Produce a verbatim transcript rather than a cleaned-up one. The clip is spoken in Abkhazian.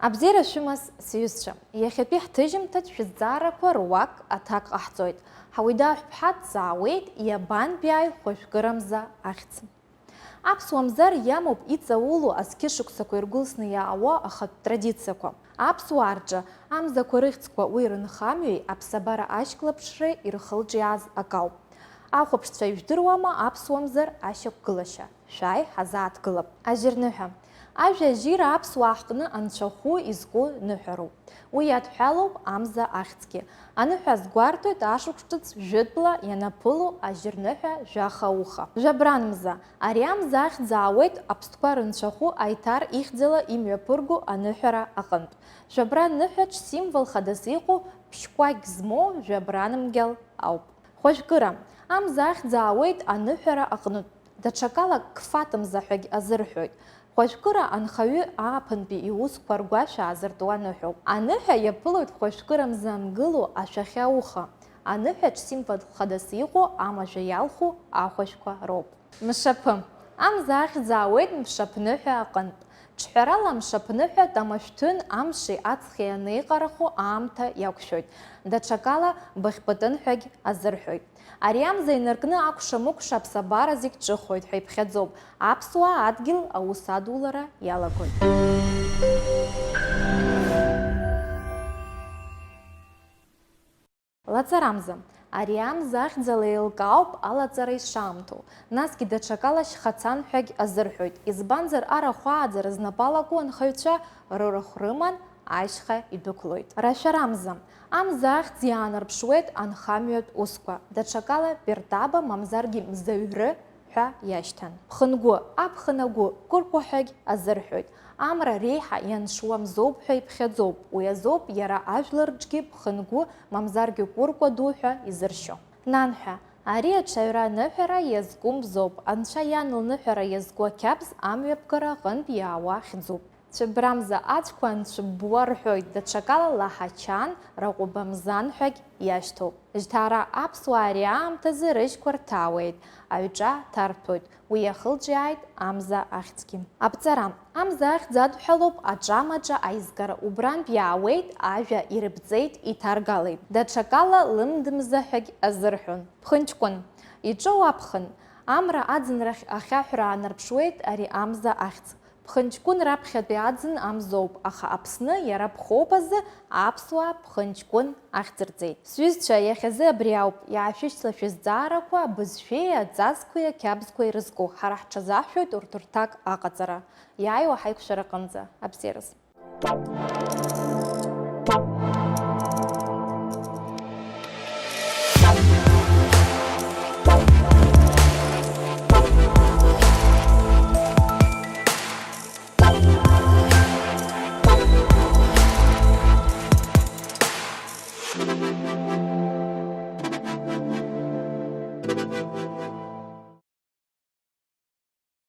Абзиара шәымаз, сҩызцәа! Иахьатәи ҳҭыжьымҭаҿ шәызҵаарақәа руак аҭак ҟаҳҵоит. Ҳауида ҳәԥҳа дҵаауеит, иабантәиааи хәажәкырамза ахьӡ? Аԥсуа мзар иамоуп иҵаулоу азқьышықәсақәа иргәылсны иаауа ахатә традициақәа. Аԥсуаа рҿы амзақәа рыхьӡқәа уи рынхамҩеи аԥсабара ашьклаԥшреи ирхылҿиааз акауп. Ахәаԥшцәа ижәдыруама аԥсуа мзар ашьақәгылашьа? Шәааи, ҳазааҭгылап. Ажьырныҳәа. Ажәа ажьира аԥсуаа ҳҟны анцәахәы изку ныҳәароуп. Уи иадҳәалоуп амза ахьӡгьы. Аныҳәа азгәарҭоит ашықәс ҿыц жәытәла ианаԥыло ажьырныҳәа жәаха ауха. Жәабранмза. Ари амза ахьӡ аауеит аԥстәқәа рынцәахәы Аиҭар ихьӡала имҩаԥырго аныҳәара аҟынтә. Жәабран ныҳәаҿ символ хадас иҟоу ԥшь-кәакь змоу жәабран мгьал ауп. Хәажәкыра. Амза ахьӡ аауеит аныҳәара аҟнытә. Даҽакала қфатмза ҳәагь азырҳәоит. Хәажәкыра анхаҩы ааԥынтәи иусқәа ргәашә аазыртуа ныҳәоуп. Аныҳәа иаԥылоит хәажәкыра мза ангылоу ашәахьа ауха. Аныҳәаҿ символ хадас иҟоу амажәа иалху ахәажәқәа роуп. Мшаԥы. Амза ахьӡ аауеит мшаԥныҳәа аҟынтә. Ҿҳәарала, мшаԥныҳәа тамашәҭын амши аҵхи анеиҟарахо аамҭа иақәшәоит. Даҽакала, быхьпытын ҳәагь азырҳәоит. Ари амза инаркны акәша-мыкәша аԥсабара зегь ҿыхоит ҳәа иԥхьаӡоуп. Аԥсуаа адгьыл аус адулара иалагоит. Лаҵарамза. Ари амза ахьӡала еилкаауп алаҵара ишаамҭоу, насгьы даҽакала шьхацан ҳәагь азырҳәоит, избанзар арахә ааӡара знапы алаку анхаҩцәа рырахә рыман ашьха идәықәлоит. Рашәарамза. Амза ахьӡ иаанарԥшуеит анхамҩатә усқәа, даҽакала пертаба мамзаргьы мзаҩры ҳәа иашьҭан. Ԥхынгәы, аԥхын агәы, кәыркәа ҳәагь азырҳәоит. Амра реиҳа ианшуа мзоуп ҳәа иԥхьаӡоуп, уи азоуп иара ажәлар рҿгьы ԥхынгәы мамзаргьы кәыркәа ду ҳәа изыршьо. Нанҳәа, ари аҽаҩра аныҳәара иазку мзоуп, анцәа иан лныҳәара иазку ақьабз амҩаԥгара аҟынтә иаауа хьӡуп. Цәыббрамза ацәқәа анцәыббуа рҳәоит, даҽакала лаҳачан, раҟәыбамзан ҳәагь иашьҭоуп. Жьҭаара аԥсуаа ари аамҭазы рыжьқәа рҭаауеит, аҩҿа ҭарҭәоит, уи иахылҿиааит амза ахьӡгьы. Аԥҵара. Амза ахьӡ адҳәалоуп аҿамаҿа аизгара, убрантә иаауеит, ажәа ирыбҵеит, иҭаргалеит. Даҽакала лымдымза ҳәагь азырҳәон. Ԥхынҷкәын. Иҿоу аԥхын. Амра аӡынрахь ахьаҳәра аанарԥшуеит ари амза ахьӡ. Ԥхынҷкәын раԥхьатәи аӡын амзоуп, аха Аԥсны иара ԥхоуп азы аԥсуаа ԥхынҷкәын ахьӡырҵеит. Сҩызцәа, иахьазы абри ауп, иаашәышьҭла шәызҵаарақәа абызшәеи аҵасқәеи ақьабзқәеи рызку, ҳара ҳҽазаҳшәоит урҭ рҭак аҟаҵара. Иааиуа ҳаиқәшәараҟынӡа, абзиараз.